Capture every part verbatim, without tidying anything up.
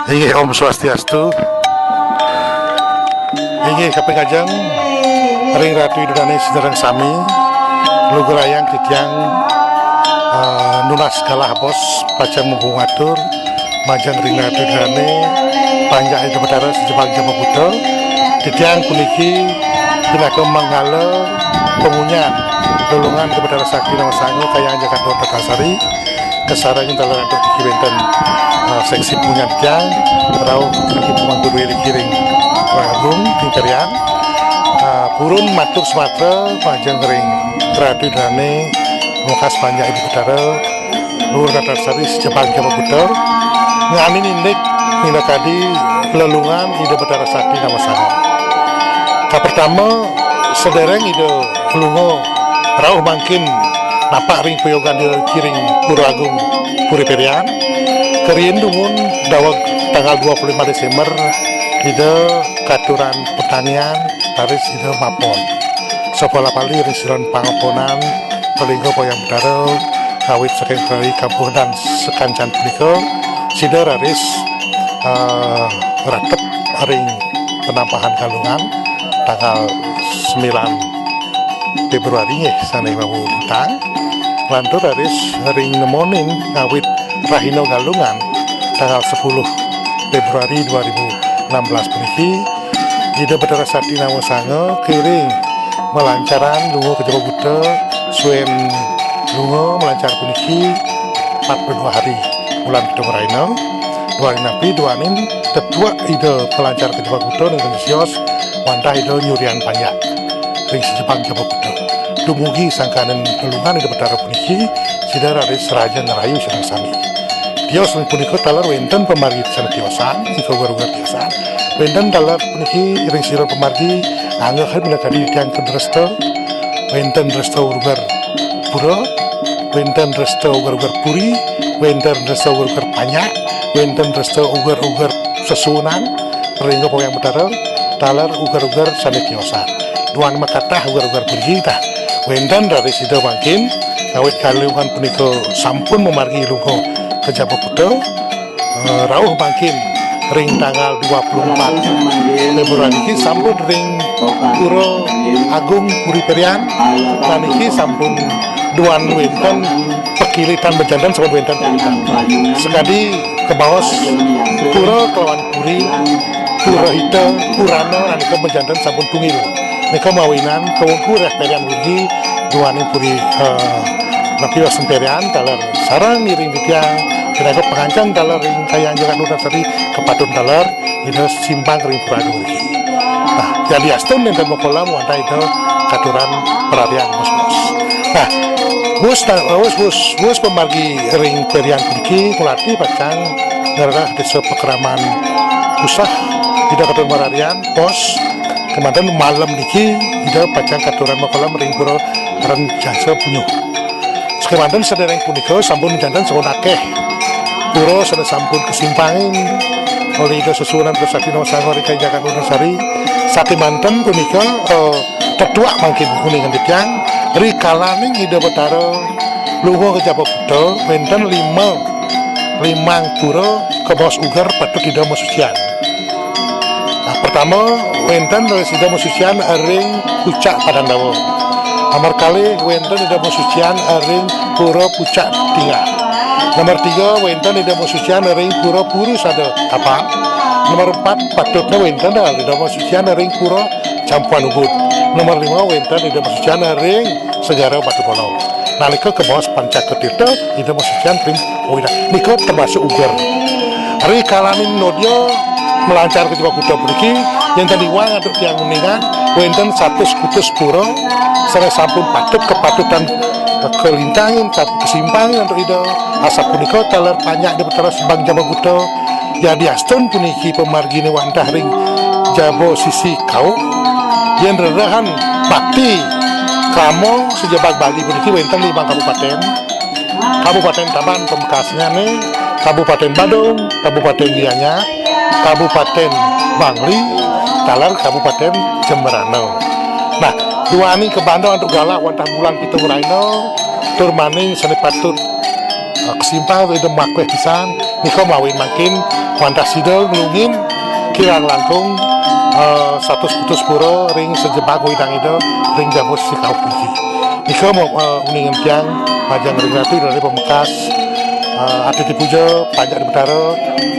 Inggih, Om Swastiastu. Inggih, kaping ajeng ring Ratu Ida Dané sareng sami, lugrayang titiang, eh, nunas galah bos pacang mabuat atur majeng ring Ratu Ida Dané, panjak Ida Batara sajebag jaba buta. Titiang puniki pinaka manggala pangunyan lelungan Ida Batara Sakti Namasanga Kahyangan Jagat Luhur Tatasari. Kasarengin taler antuk niki wénten, eh, seksi punyan tiang, rauh niki pamangku dué niki ring Agung, ring Perian. Eh, purun matur sumatra majeng ring Ratu Ida Dané, mungkas panjak Ida Batara Luhur Tatasari sajebag jaba buta, nganin indik minakadi lelungan Ida Batara Sakti Namasanga. Kapertama, sadéréng Ida lunga rauh mangkin napak ring payogan Ida ring Pura Agung Puri Perian. Kariin dumun daweg tanggal dua puluh lima Desember, Ida katurang pertanian, raris Ida mapon. Sapala-pali ring siron pangaponan, Palingga Poyang Betara, ngawit saking Puri Kampuh dan sakancan punika, sida raris, eh, ratep ring penampahan Galungan tanggal sembilan Februari nggih, sané wau utang. Lantur raris ring nemonin ngawit rahina Galungan tanggal sepuluh Februari dua ribu enam belas puniki, Ida Betara Sakti Namasanga kiring malancaran lunga ka jaba buta, suén lunga malancar puniki empat puluh dua hari, bulan pitung rahina. Duaning napi, duaning tetuek Ida malancar ka jaba buta nenten sios, wantah Ida nyurian panjak ring sajebag jaba buta. Dumugi sangkaning lelungan Ida Betara puniki, sida raris rahayu sareng sami. Tios ring punika taler wénten pamargi sané tiosan, nika uger-uger tiosan. Wénten taler puniki ring siron pamargi, anggehin minakadi tiang ka dresta, wénten dresta uger-uger pura, wénten dresta uger-uger puri, wénten dresta uger-uger panjak, wénten dresta uger-uger sesuunan, Palingga Poyang Betara, taler uger-uger sané tiosan. Duaning makatah uger-uger puniki tah. Wénten raris sida mangkin, ngawit Galungan punika sampun mamargi lunga ka jaba buta, eh, rauh mangkin ring tanggal dua puluh empat Februari niki sampun ring Pura Agung Puri Perian, niki sampun duaning wénten pakilitan, bejanten sampun wénten pakilitan. Sakadi kabaos pura kalawan puri, pura hita, purana, nika bejanten sampun tunggil. Nika mawinan kawengku reh Perian ugi duaning puri, eh, napi wasen Perian taler sareng ngiring titiang, pinaka pangancang taler ring Kahyangan Jagat Luhur Tatasari, kapatut taler Ida simpang ring Pura Agung niki. Nah, yadiastun nénten makolam wantah Ida katurang pararian bos-bos. Nah, wus ta-, wus, wus, wus pamargi ring Perian puniki, ngulati pacang ngrereh désa pakraman Puseh, Ida katurang pararian bos, kémanten malem niki Ida pacang katurang makolam ring pura ring Jasa Punyuh. Sakémanten sadéréng punika sampun janten sampun akéh pura sané sampun kasimpangin olih Ida sesuunan Ida Sakti Namasanga ring Kahyangan Jagat Luhur Tatasari. Sakémanten punika, eh, tetuek mangkin uningan titiang, rikalaning Ida Betara lunga ka jaba buta, wénten lima, limang pura kabaos uger patut Ida masucian. Nah, pertama, wénten raris Ida masucian ring Pucak Padandawa. Nomor kalih, wénten Ida masucian ring Pura Pucak Tinggah. Nomor tiga, wénten Ida masucian ring Pura Puri Sada Tapa. Nomor empat, patutnya wénten Ida masucian ring Pura Campuan Ubud. Nomor lima, wénten Ida masucian ring Segara Batu Bolong. Nalika kabaos Pancaka Tirta, Ida masucian ring Wida. Nika termasuk uger. Rikalaning Ida malancar ka jaba buta puniki, yén ten iwang antuk tiang uningan, wénten satus kutus pura, sané sampun patut kapatutan kalintangin, kasimpangin antuk Ida. Asapunika taler panjak Ida Betara sajebag jaba buta. Yadiastun puniki pamarginé wantah ring jaba sisi kauh, yén rerehan bakti krama sajebag Bali puniki wénten limang kabupatén. Kabupatén Tabanan pamekasnyané, Kabupatén Badung, Kabupatén Gianyar, Kabupatén Bangli, taler Kabupatén Jembrana. Nah, duaning kabanda antuk galah wantah bulan pitung rahina, tur maning sané patut Kesimpang Ida makuéh pisan, nika mawi mangkin wantah sida nglungin kirang langkung, eh, satus putus pura ring sajebag widang Ida ring jaba sih kauh puniki. Nika mo-, eh, uningan tiang majeng ring Ratu Ida Dané pamekas, eh, ati dipuja, panjak di Betara,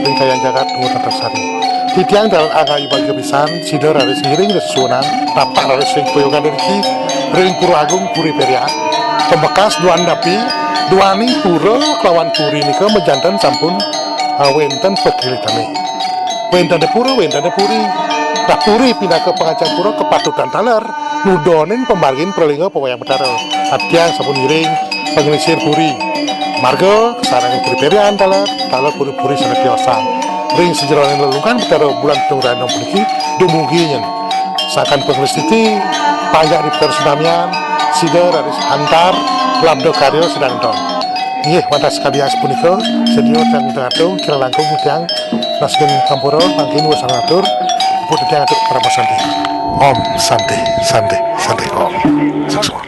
ring Kahyangan Jagat Duur Natang Sari. Titiang dalan angayubagia pisan, sida raris ngiring sesuunan, tapak raris ring payogan driki, ring Pura Agung Puri Perian. Pamekas duaning napi, duaning pura kelawan puri nika majanten sampun, eh, wénten pakilitané. Wénten pura, wénten puri. Nah, puri pinaka pangancang pura kapatutan taler nudonin pamargin Pralingga Pawayang Betara. Atiang sampun ngiring panglingsir puri. Marga kasarengin Puri Perian taler, taler puri-puri sané tiosan. Ring sajeroning lelungan Betara Bulan Pitung Randong puniki dumugi nyen. Sangkan panglistiti, panjak di Betara sinamian, sida raris antar labda karya sinanton. Inggih, wantah sakadi asapunika, sedia tiang ngatur, kirang langkung tiang nasihin kampura, mangkin wus ngatur, puput tiang atur parama santi. Om Santi, Santi, Santi Om. Suksma.